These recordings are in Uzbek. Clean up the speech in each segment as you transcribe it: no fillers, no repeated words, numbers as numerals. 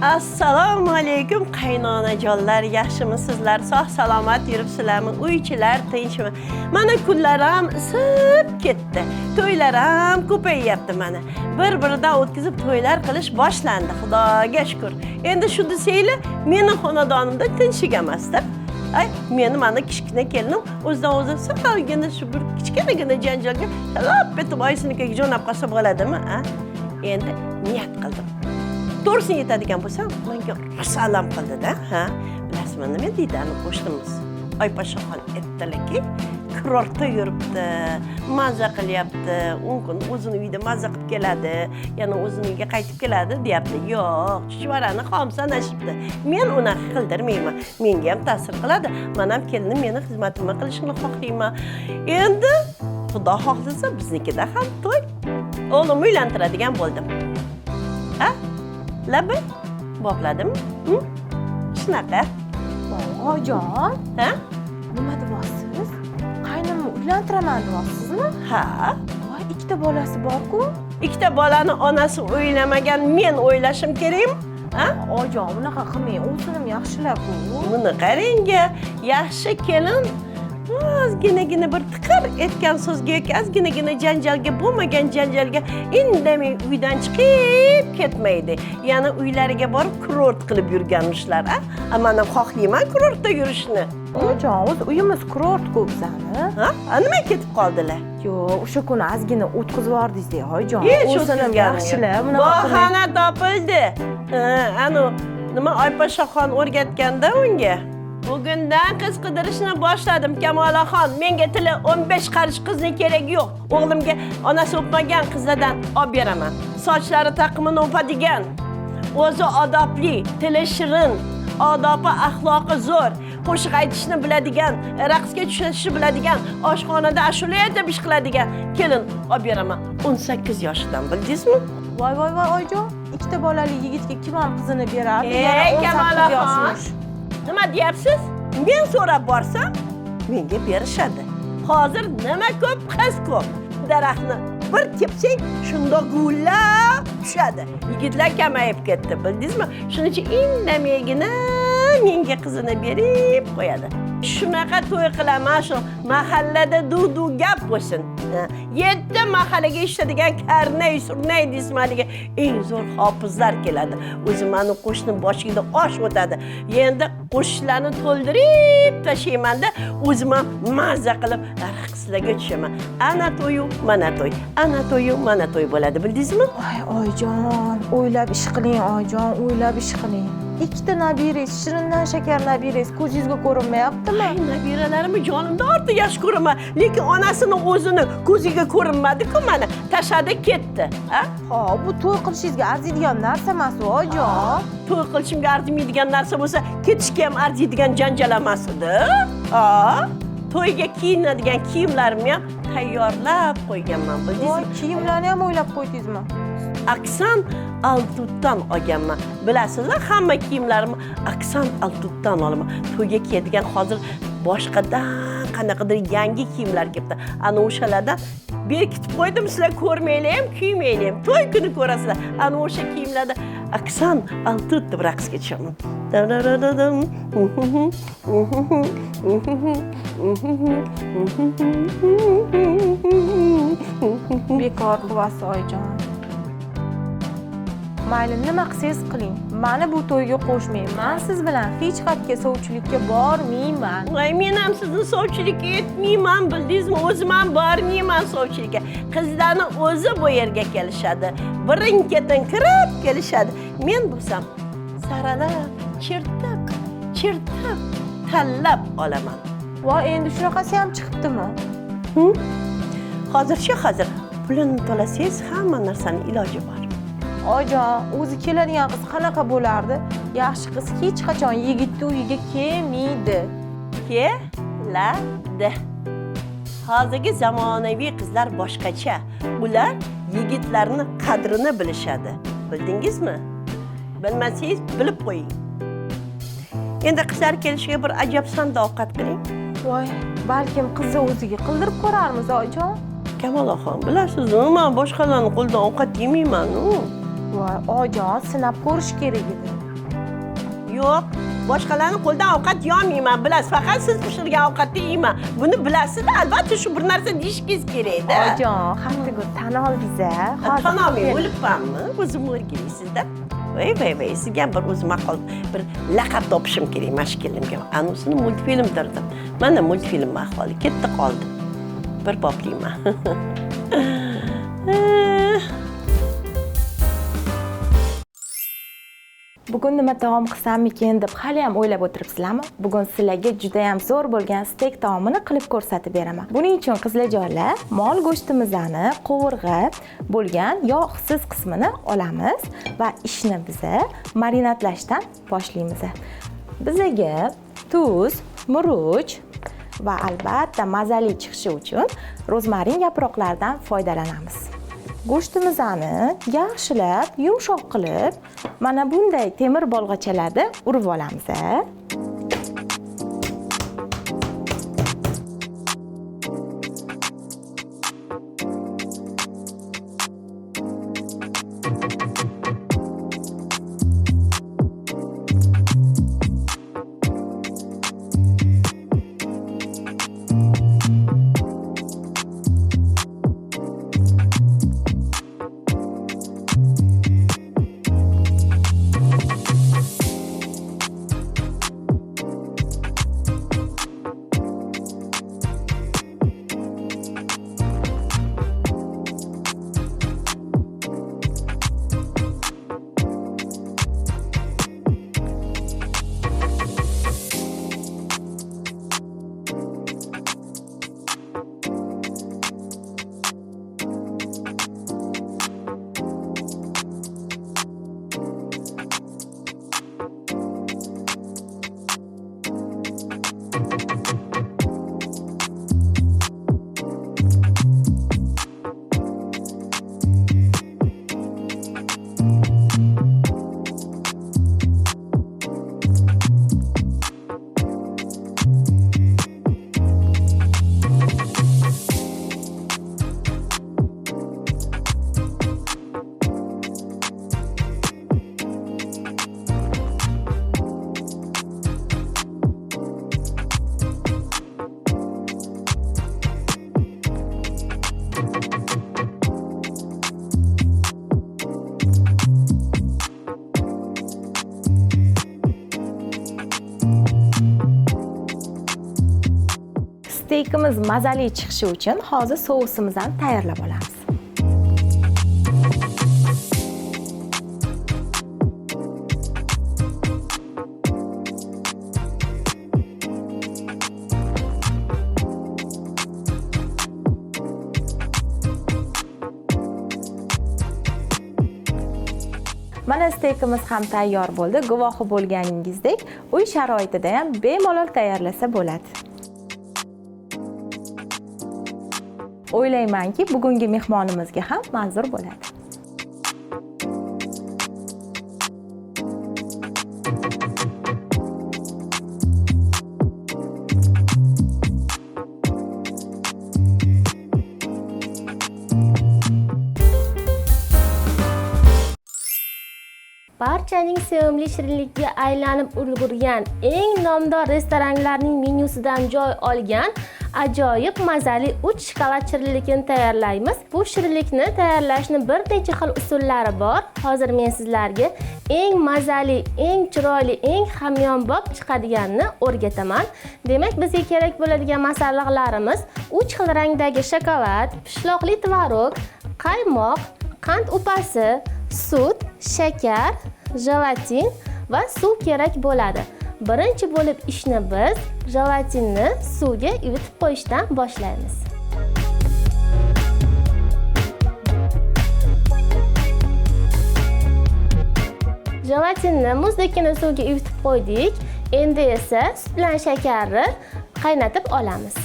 Assalomu alaykum qaynonajonlar, yaxshimisizlar? Sog' salomat yuribsizlarmi? Uychilar tinchmi? Mana kunlar ham isib ketdi. To'ylar ham ko'payyapti mana. Bir-biridan o'tkazib to'ylar qilish boshlandi, Xudoga shukr. Endi shu desanglar, meni xonadonimda tinchlik emasda. Ay, meni mana kichkina kelinim o'zidan o'zi salgina shu bir kichkinagina janjalga lop etib oyisinikiga jo'nab qolsa bo'ladimi, a? Endi niyat qildim. To'g'risini aytadigan bo'lsam, menga rosa alam qildi-da, ha? Bilasizmi, nima deydi ani qo'shnimiz? Oypashaxon aytdilarki, kurortda yuribdi, maza qilyapti, 10 kun o'zini uyida maza qilib keladi, yana o'zini uyiga qaytib keladi deyapti. Yo'q, chuchvarani xom sanashibdi. Men unaqa qildirmayman. Menga ham ta'sir qiladi. Men ham kelinim meni xizmatimni qilishini xohlayman. Endi Xudo xohlasa biznikida ham to'y. O'g'limni uylantiradigan bo'ldim. Ha? Labi bopladimi? Shunaqa. Oyijon, Ha? nima deyapsiz? Qaynimni uylantiraman deyapsizmi? Ha. Voy, ikkita bolasi bor-ku. Ikkita bolani onasi o'ylamagan men o'ylashim kerakmi? Ha? Oyijon, unaqa qilmang, o'zinim yaxshilar-ku. Buni qarang-a, yaxshi kelin ozginagina bir tiqir etgan so'zga yoki ozginagina janjalga, bo'lmagan janjalga indamay uydan chiqib ketmaydi. Yana uylariga borib kurort qilib yurganmishlar, a? A men ham xohlayman kurortda yurishni. Oyijon, o'zi uyimiz kurort-ku bizani. Ha? A nima ketib qoldilar? Yo'q, o'sha kuni ozgina o'tkazib yubordingiz-da, oyijon. Hech O'zinim o'tkazganim yo'q. yaxshilar, bunaqa qilmang. Bahona topildi. Ha, anu nima Oypashaxon o'rgatganda unga. Bugundan qiz qidirishni boshladim, Kamolaxon. Menga tili 15 qarish qizni keragi yo'q. O'g'limga onasi o'pmagan qizlardan olib beraman. Sochlari taqimini o'padigan, o'zi odobli, tili shirin, odobi, axloqi zo'r, qo'shiq aytishni biladigan, raqsga tushishni biladigan, oshxonada ashula aytib ish qiladigan kelin olib beraman. 18 yoshidan, bildingizmi? Voy voy voy, oyijon, ikkita bolali yigitga kim ham qizini berardi? Ey, Yana 18 Kamolaxon! yoshmish. Nima deyapsiz? Men so'rab borsam, menga berishadi. Hozir nima ko'p, qiz ko'p. Daraxtni bir tepsang, shundoq gullab tushadi. Yigitlar kamayib ketdi, bildingizmi? Shuning uchun indamaygina menga qizini berib qo'yadi. Shunaqa to'y qilaman, shu mahallada duv-duv gap bo'lsin. 7 mahallaga eshitadigan karnay, surnay deysizmi haligi eng zo'r hofizlar keladi. O'zi mani qo'shni boshida osh o'tadi. Endi qo'shiqlarni to'ldirib tashlaymanda, o'zim ham maza qilib raqslarga tushaman. Ana to'yu, mana to'y, ana to'yu, mana to'y bo'ladi, bildingizmi? Voy, oyijon, o'ylab ish qiling, oyijon, o'ylab ish qiling. Ikkita nabirangiz, shirindan shakar nabirangiz ko'zingizga ko'rinmayaptimi? Ay, nabiralarimni jonimdan ortiq yaxshi ko'raman, lekin onasini o'zini ko'ziga ko'rinmadi-ku mana, tashladi ketdi. Ha? Ha, bu to'y qilishingizga arziydigan narsa emas, oyijon. To'y qilishimga arzimaydigan narsa bo'lsa, ketishga ham arziydigan janjal emas edi. Ha? To'yga kiyinadigan kiyimlarimni ham tayyorlab qo'yganman, Voy, bildingizmi? kiyimlarni ham o'ylab qo'ydingizmi? Aksan Altutdan olganman. Bilasizlar, hamma kiyimlarimni Aksan Altutdan olaman. To'yga kiyadigan hozir boshqadan qanaqadir yangi kiyimlar kelibdi. Ana o'shalardan berkitib qo'ydim, sizlar ko'rmanglar ham, kiymaylar ham. To'y kuni ko'rasizlar. Ana o'sha kiyimlarda Aksan Altut deb raqsga tushaman. Dararararam. Bekor quvasi, oyijon. Mayli, nima qilsangiz qiling. Meni bu to'yga qo'shmang. Men siz bilan hech qayerga sovchilikka bormayman. Voy, men ham sizni sovchilikka yetmayman, bildingizmi? O'zim ham bormayman sovchilikka. Qizlarni o'zi bu yerga kelishadi. Birin-ketin kirib kelishadi. Men bo'lsam saralab, chertib, chertib tanlab olaman. Voy, endi shunaqasi ham chiqibdimi? Hozircha hozir pulini to'lasangiz hamma narsani iloji bor. Oyijon, o'zi keladigan qiz qanaqa bo'lardi? Yaxshi qiz hech qachon yigitni uyiga kelmaydi. Keladi. Hozirgi zamonaviy qizlar boshqacha. Ular yigitlarni qadrini bilishadi. Bildingizmi? Bilmasangiz bilib qo'ying. Endi qizlar kelishiga bir ajabsanda ovqat qiling. Voy, balkim qizni o'ziga qildirib ko'rarmiz, oyijon. Kamolaxon, bilasizmi, men boshqalarning qo'lidan ovqat yemayman-u. Voy, oyijon, sinab ko'rish kerak edi. Yo'q, boshqalarni qo'lidan ovqat yemayman, bilasiz. Faqat siz pishirgan ovqatni yeyman. Buni bilasizda, albatta shu bir narsa deyishingiz kerak-da. Oyijon, haftaga tan oldingiz a? Hozir Tan olmay o'libmanmi? O'zim o'rgilsizda. Voy voy voy, sizga ham bir o'zim ma'qul bir laqab topishim kerak mana shu kelinga. Anusini multfilm derdim. Mana multfilm ahvoli ketdi qoldi. Bir bopliyman. Bugun nima taom qilsammikin deb hali ham o'ylab o'tiribsizlarmi? Bugun sizlarga juda ham zo'r bo'lgan steak taomini qilib ko'rsatib beraman. Buning uchun qizlarjonlar, mol go'shtimizni qovurg'a bo'lgan yog'siz qismini olamiz va ishni biza marinadlashdan boshlaymiz. Bizaga tuz, murch va albatta mazali chiqishi uchun rozmarin yaproqlaridan foydalanamiz. Go'shtimizni yaxshilab yumshoq qilib, mana bunday temir bolg'achalarda urib olamiz. Steykimiz mazali chiqishi uchun hozir sousimizni ham tayyorlab olamiz. Mana steykimiz ham tayyor bo'ldi. Guvohi bo'lganingizdek, uy sharoitida ham bemalol tayyorlasa bo'ladi. O'ylaymanki, bugungi mehmonimizga ham manzur bo'ladi. Barchaning sevimli shirinlikka aylanib ulgurgan eng nomdor restoranlarning menyusidan joy olgan ajoyib mazali 3 shokolad shirinligini tayyorlaymiz. Bu shirinlikni tayyorlashning bir necha xil usullari bor. Hozir men sizlarga eng mazali, eng chiroyli, eng hamyonbop chiqadiganini o'rgataman. Demak, bizga kerak bo'ladigan masalliqlarimiz 3 xil rangdagi shokolad, pishloqli tvorog, qaymoq, qand upasi, sut, shakar, jelatin va suv kerak bo'ladi. Birinchi bo'lib ishni biz jelatinni suvga ivitib qo'yishdan boshlaymiz. Jelatinni muzdekkina suvga ivitib qo'ydik. Endi esa sut bilan shakarni qaynatib olamiz.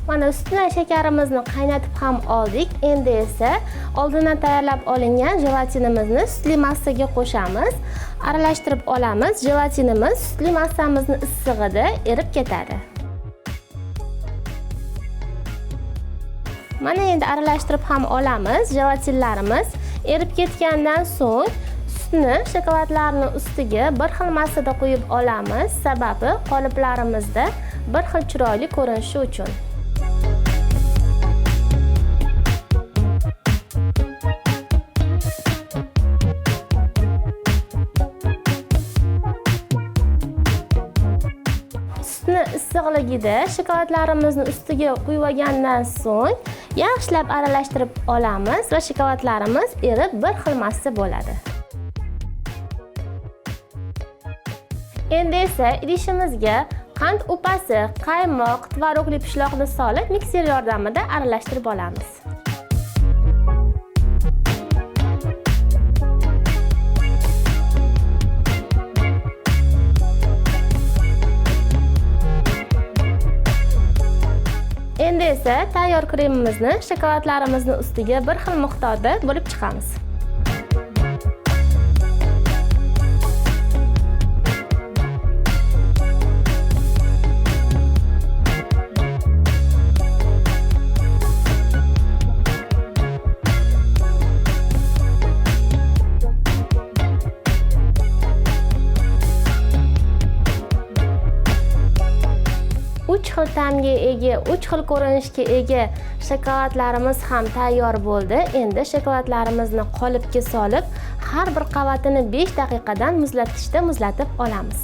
Mana sut bilan shakarimizni qaynatib ham oldik. Endi esa oldindan tayyorlab olingan jelatinimizni sutli massaga qo'shamiz. Aralashtirib olamiz. Jelatinimiz sutli massamizni issig'ida erib ketadi. Mana endi aralashtirib ham olamiz. Jelatinlarimiz erib ketgandan so'ng sutni shokoladlarning ustiga bir xil massada quyib olamiz. Sababi qoliplarimizda bir xil chiroyli ko'rinishi uchun. Sutni issiqligida shokoladlarimizni ustiga quyib olgandan so'ng yaxshilab aralashtirib olamiz va shokoladlarimiz erib bir xil massa bo'ladi. Endi esa idishimizga qand upasi, qaymoq, tvorogli pishloqni solib mikser yordamida aralashtirib olamiz. Endi esa tayyor kremimizni shokoladlarimizni ustiga bir xil miqdorda bo'lib chiqamiz. Uch xil ta'mga ega, uch xil ko'rinishga ega shokoladlarimiz ham tayyor bo'ldi. Endi shokoladlarimizni qolipga solib, har bir qavatini 5 daqiqadan muzlatgichda muzlatib olamiz.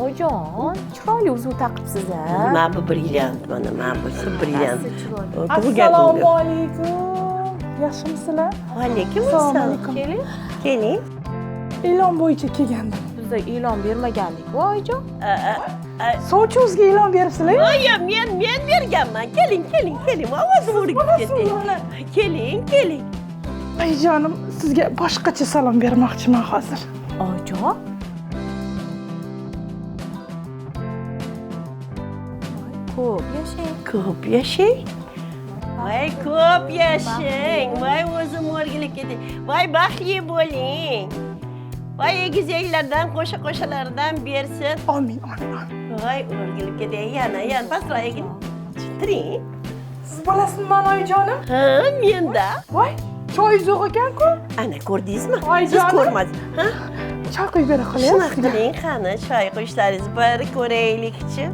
Oyijon, chiroyli uzuk taqibsiz a? Mana bu brilliant, mana bu brilliant. Assalomu alaykum. Yaxshimisizlar? Alaykum Assalomu assalom. alaykum. Keling. Keling. E'lon bo'yicha kelgandim. Bizda e'lon bermagandik, oyijon. Sovchimizga e'lon beribsizlar? Voy, men berganman. Keling, keling, keling. Ovozim urib ketdi. Keling, keling. Oyijonim, sizga boshqacha salom bermoqchiman hozir. Oyijon? Ko'p yashang. Ko'p yashang. Voy, ko'p yashang. Voy, o'zim o'rgilib ketay. Voy, baxtli bo'ling. Voy, egizaklardan, qo'sha-qo'shalardan bersin. Amin, amin, amin. Voy, o'rgilib ketay. Yana, yana pastroq egin. Turing. Siz bilasizmi, oyijonim? Ha, menda. Voy, choy zo'q ekan-ku. Ana, ko'rdingizmi? Oyijonim. Siz ko'rmadingiz. Ha? Choy quyib bera qolayapsiz. Shunaqa qiling, qani, choy quyishlaringiz bir ko'raylikchi.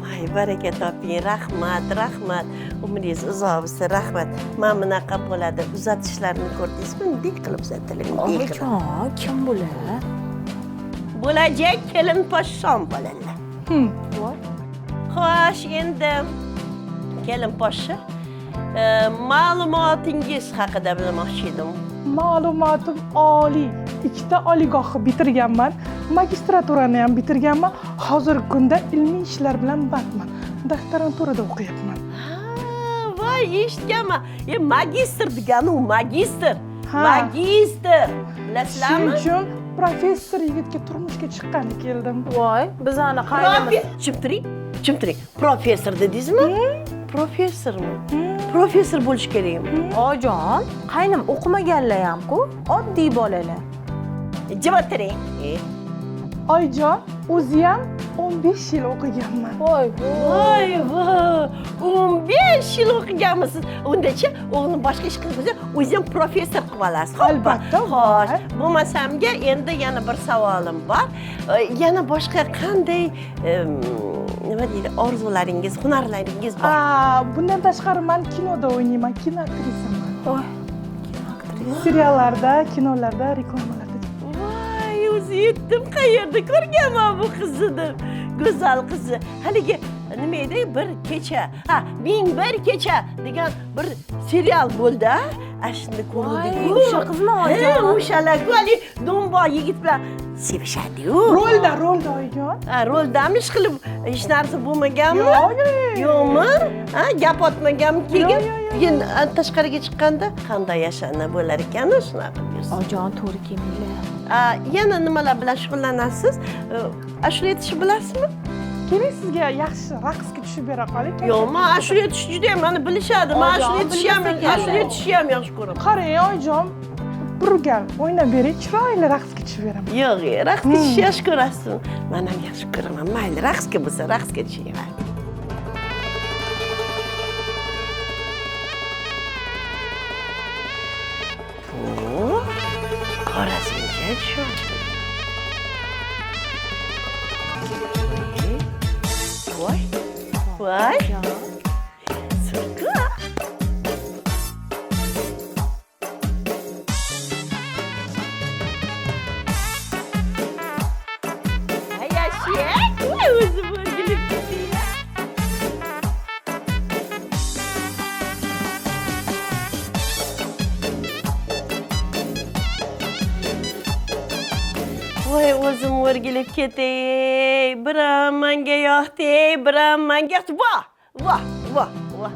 Voy, baraka toping, rahmat, rahmat. Umringiz uzoq bo'lsin, rahmat. Mana bunaqa bo'ladi. Uzatishlarni ko'rdingizmi? Bunday qilib uzatiladi, bunday qilib. Oyijon, kim bular? Bo'lajak kelin poshshom bo'ladilar. Xo'sh, endi kelin poshsha, ma'lumotingiz haqida bilmoqchi edim. Ma'lumotim oliy. 2ta oliygohni bitirganman, magistraturani ham bitirganman. Hozirgi kunda ilmiy ishlar bilan bandman. Doktoranturada o'qiyapman. Ha, voy, eshitganman. Magistr degani u magistr. Magistr. Bilasizlarmi? Shuning uchun professor yigitga turmushga chiqqani keldim. Voy, bizani qaynimiz. Jim turing, jim turing. Professor dedingizmi? Professormi? Professor bo'lish kerakmi? Oyijon, qaynim o'qimaganlar ham-ku, oddiy bolalar. Jim o'tiring. Oyijon, o'zi ham 15 yil o'qiganman. Voy, voy, voy. 15 yil o'qiganmisiz? Undachi o'g'lim boshqa ish qilib bo'lsa, o'zi ham professor qilib olasiz. Xo'pmi? Albatta. Xo'sh, bo'lmasamga endi yana bir savolim bor. Yana boshqa qanday, nima deydi, orzularingiz, hunarlaringiz bor? Bundan tashqari men kinoda o'ynayman, kino aktrisaman. Voy, kino aktrisa. Seriallarda, kinolarda, reklamalarda. Voy, o'zi yetdim, qayerda ko'rganman bu qizni deb. Go'zal qizni. Haligi nima edi? Bir kecha, ha, 1001 kecha degan bir serial bo'ldi, ha? Ashuni ko'rdik-ku. O'sha qizmi oyijon? O'shalar-ku, haligi do'mboq yigit bilan sevishadi-yu. Rolda, rolda oyijon. Ha, roldami ish qilib hech narsa bo'lmaganmi? Yo'q, yo'q. Yo'qmi? Ha, gap otmaganmi keyin? Yo'q, yo'q, yo'q. Keyin tashqariga chiqqanda qanday yashana bo'lar ekan, shunaqa qilib yursin. Oyijon, to'g'ri kelmanglar. Yana nimalar bilan shug'ullanasiz? Ashula aytishni bilasizmi? Keling, sizga yaxshi raqsga tushib bera qoling. Yo'q, men ashula aytishni juda ham mani bilishadi. Men ashula aytishni ham, ashula aytishni ham yaxshi ko'raman. Qarang, oyijon, bir gal o'ynab bering, chiroyli raqsga tushib beraman. Yo'q, raqsga tushishni yaxshi ko'rasiz. Men ham yaxshi ko'raman. Mayli, raqsga bo'lsa, raqsga tushing. Xorazmga tushyapti. Voy, voy. So'rku. Ay, eshak, voy, o'zim o'rgilib ketdi. Voy, o'zim o'rgilib ketay. Biram menga yoqdi, biram menga yoqdi. Voh, voh, voh, voh.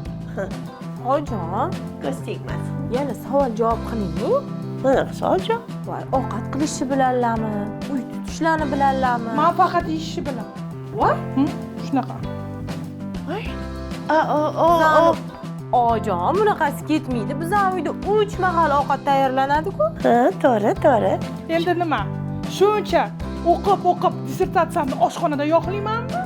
Oyijon, ko'z tegmasin. Yana savol javob qiling. Mana savol javob. Voy, ovqat qilishni bilarlarmi? Uy tutishlarni bilarlarmi? Men faqat yeyishni bilaman. Voy? Shunaqa. Voy. A, o, o, o. Oyijon, bunaqasi ketmaydi. Bizning uyda 3 mahal ovqat tayyorlanadi-ku. Ha, to'g'ri, to'g'ri. Endi nima? Shuncha o'qib, o'qib dissertatsiyamni oshxonada yoqlaymanmi?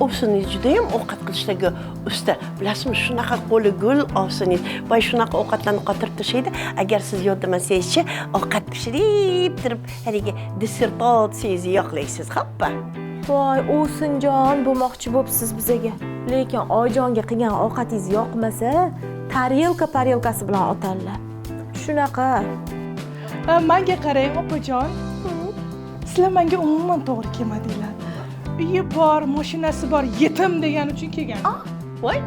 Ovsiningiz juda ham ovqat qilishdagi usta. Bilasizmi, shunaqa qo'li gul ovsiningiz. Voy, shunaqa ovqatlarni qotirib tashlaydi. Agar siz yodlamasangizchi, ovqat pishirib turib, haligi dissertatsiyangizni yoqlaysiz, hoppa. Voy, ovsinjon bo'lmoqchi bo'psiz bizaga. Lekin oyijonga qilgan ovqatingiz yoqmasa, tarelka parelkasi bilan otadilar. Shunaqa. Menga qarang, opajon. Sizlar menga umuman to'g'ri kelmadinglar. Uyi bor, mashinasi bor, yetim degani uchun kelgan. Voy,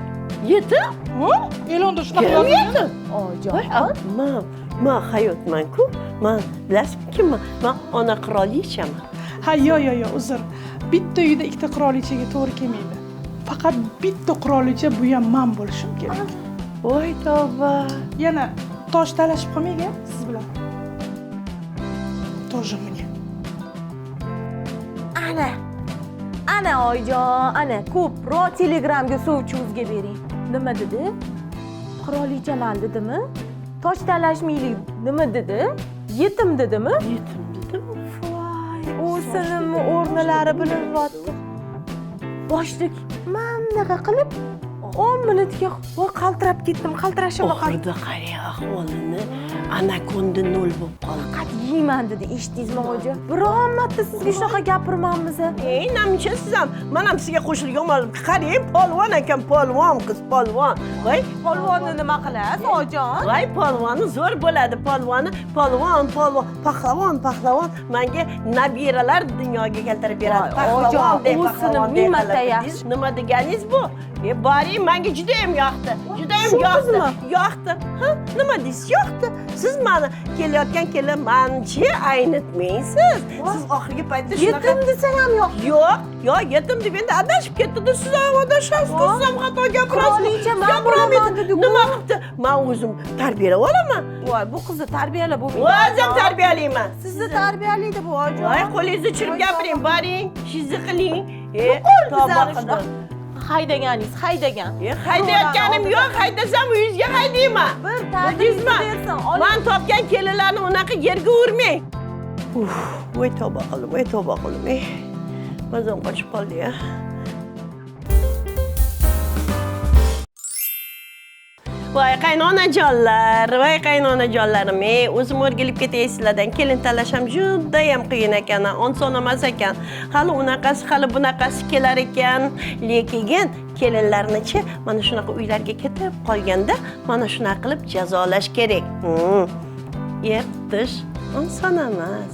yetim? Ha? E'londa shunaqa Kim yozilgan. yetim? Oyijon. Voy, men hayotman-ku. Men bilasizmi kimman? Men ona qirolichaman. Ha, yo'q, yo'q, yo'q, uzr. Bitta uyda ikkita qirolichaga to'g'ri kelmaydi. Faqat bitta qirolicha, bu ham men bo'lishim kerak. Voy, tavba. Yana tosh talashib qolmaydi siz bilan. Тоже мне. Ana. Ana oyijon, ana ko'proq Telegramga sovchimizga bering. Nima dedi? Qirolichaman dedimi? Tosh talashmaylik nima dedi? Yetim dedimi? Yetim dedimi? Voy, o'sinimni o'rnilari bilinyapti. Boshlik mana bunaqa qilib 10 minutga voy qaltirab ketdim, qaltirashim Oxirida qarang ahvolini, anakonda nol bo'lib qoldi. Faqat yeyman dedi, eshitdingizmi oyijon? Biron marta sizga shunaqa gapirmanmiz. Ey, namcha siz ham, men ham sizga qo'shilgan olmadim. Qarang, polvon ekan, polvon qiz, polvon. Voy, polvonni nima qilasiz, oyijon? Voy, polvoni zo'r bo'ladi, polvoni, polvon, polvon, pahlavon, pahlavon menga nabiralar dunyoga keltirib beradi. Oyijon, Pahlavon deb, o'sini pahlavon ming deb marta qilib yaxshi. dedingiz. Nima deganingiz bu? Boring, menga juda ham yoqdi. Juda ham Shu yoqdi. qizmi? Yoqdi. Ha, nima deysiz? Yoqdi. Siz meni kelayotgan kelin manchi aynitmaysiz. Siz oxirgi paytda shunaqa Yetim desa ham yo'q. Yo'q, yo'q, yetim deb endi adashib ketdi-da, siz ham adashasiz, siz ham xato gapirasiz. Qirolicha men Gapirolmaydi. bo'laman dedi-ku. Nima qilibdi? Men o'zim tarbiyalab olaman. Voy, bu qizni tarbiyalab bo'lmaydi. O'zim tarbiyalayman. Sizni tarbiyalaydi bu oyijon. Voy, qo'lingizni tushirib gapiring, boring, ishingizni qiling. Qo'l Tavba bizani qildim. shunaqa haydaganingiz, haydagan. Haydayotganim yo'q, haydasam uyingizga haydayman. Bir ta'ziringizni bersin, oling. Men topgan kelinlarni unaqa yerga urmang. Uf, voy tavba qildim, voy tavba qildim. Mazam qochib qoldi ya. Voy qaynonajonlar, voy qaynonajonlarim, o'zim o'rgilib ketay sizlardan. Kelin tanlash ham juda ham qiyin ekan, oson emas ekan. Hali unaqasi, hali bunaqasi kelar ekan. Lekin kelinlarnichi mana shunaqa uylarga ketib qolganda mana shunaqa qilib jazolash kerak. Ertish oson emas.